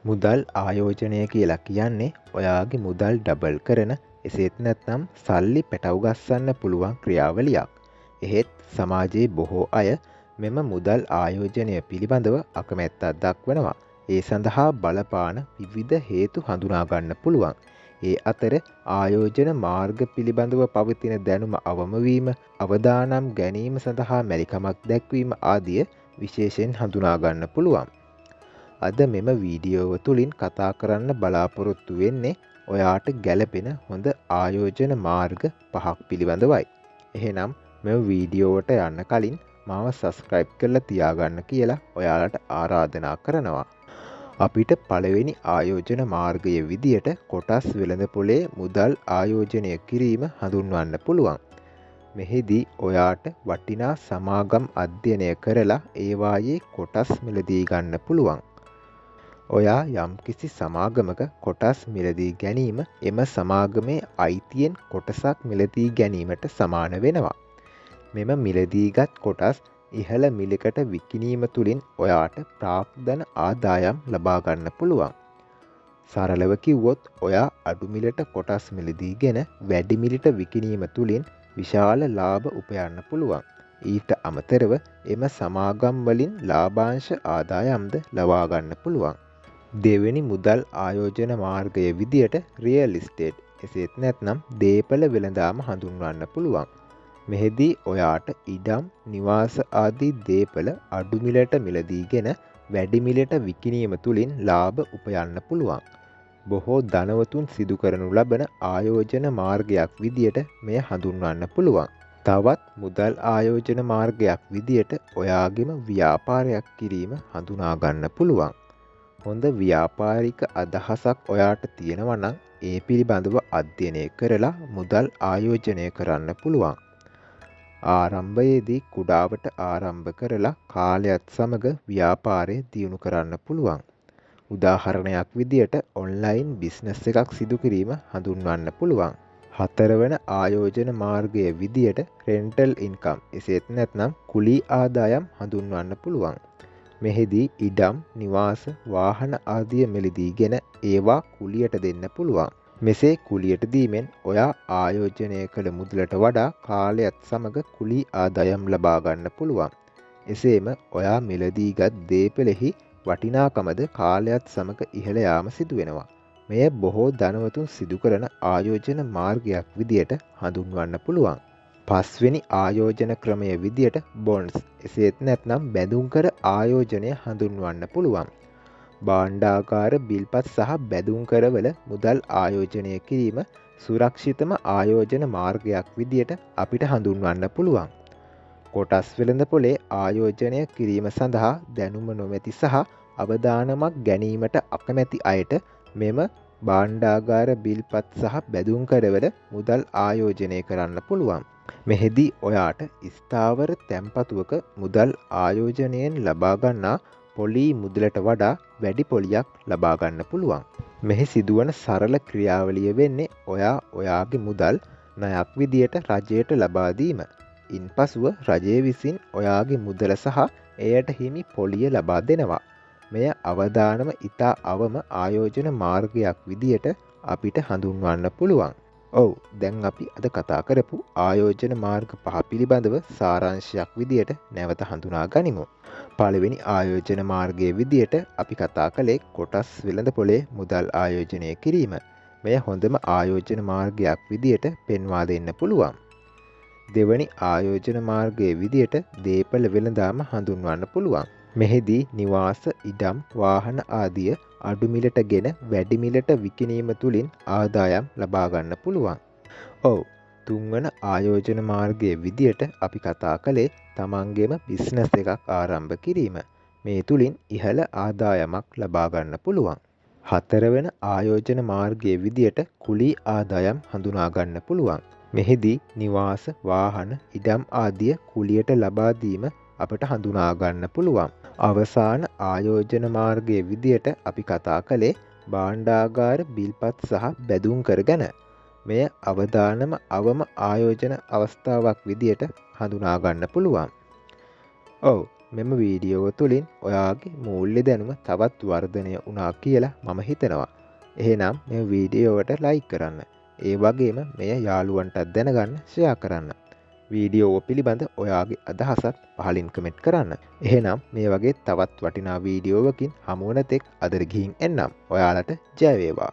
මුදල් ආයෝජනය කියලා කියන්නේ ඔයාගේ මුදල් ඩබල් කරන එසේත් නැත්නම් සල්ලි පැටව් ගස්සන්න පුළුවන් ක්‍රියාවලියක්. එහෙත් සමාජයේ බොහෝ අය මෙම මුදල් ආයෝජනය පිළිබඳව අකමැත්තක් දක්වනවා. ඒ සඳහා බලපාන විවිධ හේතු හඳුනා ගන්න පුළුවන්. ඒ අතර ආයෝජන මාර්ග පිළිබඳව පවතින දැනුම අවම වීම, අවදානම් ගැනීම සඳහා මැලිකමක් දැක්වීම ආදිය විශේෂයෙන් හඳුනා ගන්න පුළුවන්. අද මෙම වීඩියෝව තුළින් කතා කරන්න බලාපොරොත්තු වෙන්නේ ඔයාට ගැලපෙන හොඳ ආයෝජන මාර්ග පහක් පිළිබඳවයි. එහෙනම් මෙම වීඩියෝවට යන්න කලින් මාව සබ්ස්ක්‍රයිබ් කරලා තියාගන්න කියලා ඔයාලට ආරාධනා කරනවා. අපිට පළවෙනි ආයෝජන මාර්ගය විදියට කොටස් වෙළඳපොලේ මුදල් ආයෝජනය කිරීම හඳුන්වන්න පුළුවන්. මෙහිදී ඔයාට වටිනා සමාගම් අධ්‍යයනය කරලා ඒවායේ කොටස් මිලදී ගන්න පුළුවන්. ඔයා යම්කිසි සමාගමක කොටස් මිලදී ගැනීම එම සමාගමේ අයිතියෙන් කොටසක් මිලදී ගැනීමට සමාන වෙනවා. මෙම මිලදීගත් කොටස් ඉහළ මිලකට විකිණීම තුළින් ඔයාට ප්‍රාග්ධන ආදායම් ලබා ගන්න පුළුවන්. සරලව කිව්වොත් ඔයා අඩු මිලට කොටස් මිලදීගෙන වැඩි මිලට විකිණීම තුළින් විශාල ලාභ උපයන්න පුළුවන්. ඊට අමතරව එම සමාගම් වලින් ලාභාංශ ආදායම්ද ලබා ගන්න පුළුවන්. දෙවෙනි මුදල් ආයෝජන මාර්ගය විදියට රියල් ඉස්ටේට් එසේත් නැත්නම් දේපළ වෙළඳාම හඳුන්වන්න පුළුවන්. මෙහිදී ඔයාට ඉඩම්, නිවාස ආදී දේපළ අඩු මිලට මිලදීගෙන වැඩි මිලට විකිණීම තුළින් ලාභ උපයන්න පුළුවන්. බොහෝ ධනවතුන් සිදු කරනු ලබන ආයෝජන මාර්ගයක් විදියට මෙය හඳුන්වන්න පුළුවන්. තවත් මුදල් ආයෝජන මාර්ගයක් විදියට ඔයාගේම ව්‍යාපාරයක් කිරීම හඳුනා ගන්න පුළුවන්. හොඳ ව්‍යාපාරික අදහසක් ඔයාට තියෙනවා නම් ඒ පිළිබඳව අධ්‍යයනය කරලා මුදල් ආයෝජනය කරන්න පුළුවන්. ආරම්භයේදී කුඩාවට ආරම්භ කරලා කාලයත් සමග ව්‍යාපාරය දියුණු කරන්න පුළුවන්. උදාහරණයක් විදියට ඔන්ලයින් බිස්නස් එකක් සිදු කිරීම හඳුන්වන්න පුළුවන්. හතරවන ආයෝජන මාර්ගය විදියට රෙන්ටල් ඉන්කම් එසේත් නැත්නම් කුලී ආදායම් හඳුන්වන්න පුළුවන්. මෙහිදී ඉඩම්, නිවාස, වාහන ආදිය මිලදීගෙන ඒවා කුලියට දෙන්න පුළුවන්. මෙසේ කුලියට දීමෙන් ඔයා ආයෝජනය කළ මුදලට වඩා කාලයත් සමග කුලී ආදායම් ලබා ගන්න පුළුවන්. එසේම ඔයා මිලදීගත් දේපළෙහි වටිනාකමද කාලයත් සමග ඉහළ යාම සිදු වෙනවා. මෙය බොහෝ ධනවතුන් සිදු කරන ආයෝජන මාර්ගයක් විදියට හඳුන්වන්න පුළුවන්. පස්වෙනි ආයෝජන ක්‍රමය විදියට බොන්ඩ්ස් එසේත් නැත්නම් බැඳුම්කර ආයෝජනය හඳුන්වන්න පුළුවන්. භාණ්ඩාගාර බිල්පත් සහ බැඳුම්කරවල මුදල් ආයෝජනය කිරීම සුරක්ෂිතම ආයෝජන මාර්ගයක් විදියට අපිට හඳුන්වන්න පුළුවන්. කොටස් වෙළඳපොලේ ආයෝජනය කිරීම සඳහා දැනුම නොමැති සහ අවදානමක් ගැනීමට අකමැති අයට මෙම භාණ්ඩාගාර බිල්පත් සහ බැඳුම්කරවල මුදල් ආයෝජනය කරන්න පුළුවන්. මෙහිදී ඔයාට ස්ථාවර තැන්පතුවක මුදල් ආයෝජනයෙන් ලබා ගන්නා පොලී මුදලට වඩා වැඩි පොලියක් ලබා ගන්න පුළුවන්. මෙහි සිදුවන සරල ක්‍රියාවලිය වෙන්නේ ඔයා ඔයාගේ මුදල් ණයක් විදියට රජයට ලබා දීම. ඉන්පසුව රජය විසින් ඔයාගේ මුදල සහ එයට හිමි පොලිය ලබා දෙනවා. මෙය අවදානම ඉතා අවම ආයෝජන මාර්ගයක් විදියට අපිට හඳුන්වන්න පුළුවන්. ඔව්, දැන් අපි අද කතා කරපු ආයෝජන මාර්ග පහ පිළිබඳව සාරාංශයක් විදියට නැවත හඳුනා ගනිමු. පළවෙනි ආයෝජන මාර්ගයේ විදියට අපි කතා කළේ කොටස් වෙළඳපොලේ මුදල් ආයෝජනය කිරීම. මෙය හොඳම ආයෝජන මාර්ගයක් විදියට පෙන්වා දෙන්න පුළුවන්. දෙවැනි ආයෝජන මාර්ගයේ විදියට දේපළ වෙළඳාම හඳුන්වන්න පුළුවන්. මෙහිදී නිවාස, ඉඩම්, වාහන ආදිය අඩු මිලට ගෙන වැඩි මිලට විකිණීම තුළින් ආදායම් ලබා ගන්න පුළුවන්. ඔව්, තුන්වන ආයෝජන මාර්ගයේ විදියට අපි කතා කළේ තමන්ගේම බිස්නස් එකක් ආරම්භ කිරීම. මේ තුළින් ඉහළ ආදායමක් ලබා ගන්න පුළුවන්. හතරවන ආයෝජන මාර්ගයේ විදියට කුලී ආදායම් හඳුනා ගන්න පුළුවන්. මෙහිදී නිවාස, වාහන, ඉඩම් ආදිය කුලියට ලබා දීම අපට හඳුනා ගන්න පුළුවන්. අවසාන ආයෝජන මාර්ගයේ විදියට අපි කතා කළේ භාණ්ඩාගාර බිල්පත් සහ බැඳුම්කර ගැන. මෙය අවදානම අවම ආයෝජන අවස්ථාවක් විදියට හඳුනා ගන්න පුළුවන්. ඔව්, මෙම වීඩියෝව තුළින් ඔයාගේ මූල්‍ය දැනුම තවත් වර්ධනය වුණා කියලා මම හිතනවා. එහෙනම් මේ වීඩියෝවට ලයික් කරන්න. ඒ වගේම මෙය යාළුවන්ටත් දැනගන්න ෂෙයා කරන්න. වීඩියෝව පිළිබඳ ඔයාගේ අදහසත් පහලින් කමෙන්ට් කරන්න. එහෙනම් මේ වගේ තවත් වටිනා වීඩියෝවකින් හමු වන තෙක් අදට ගිහින් එන්නම්. ඔයාලට ජය වේවා.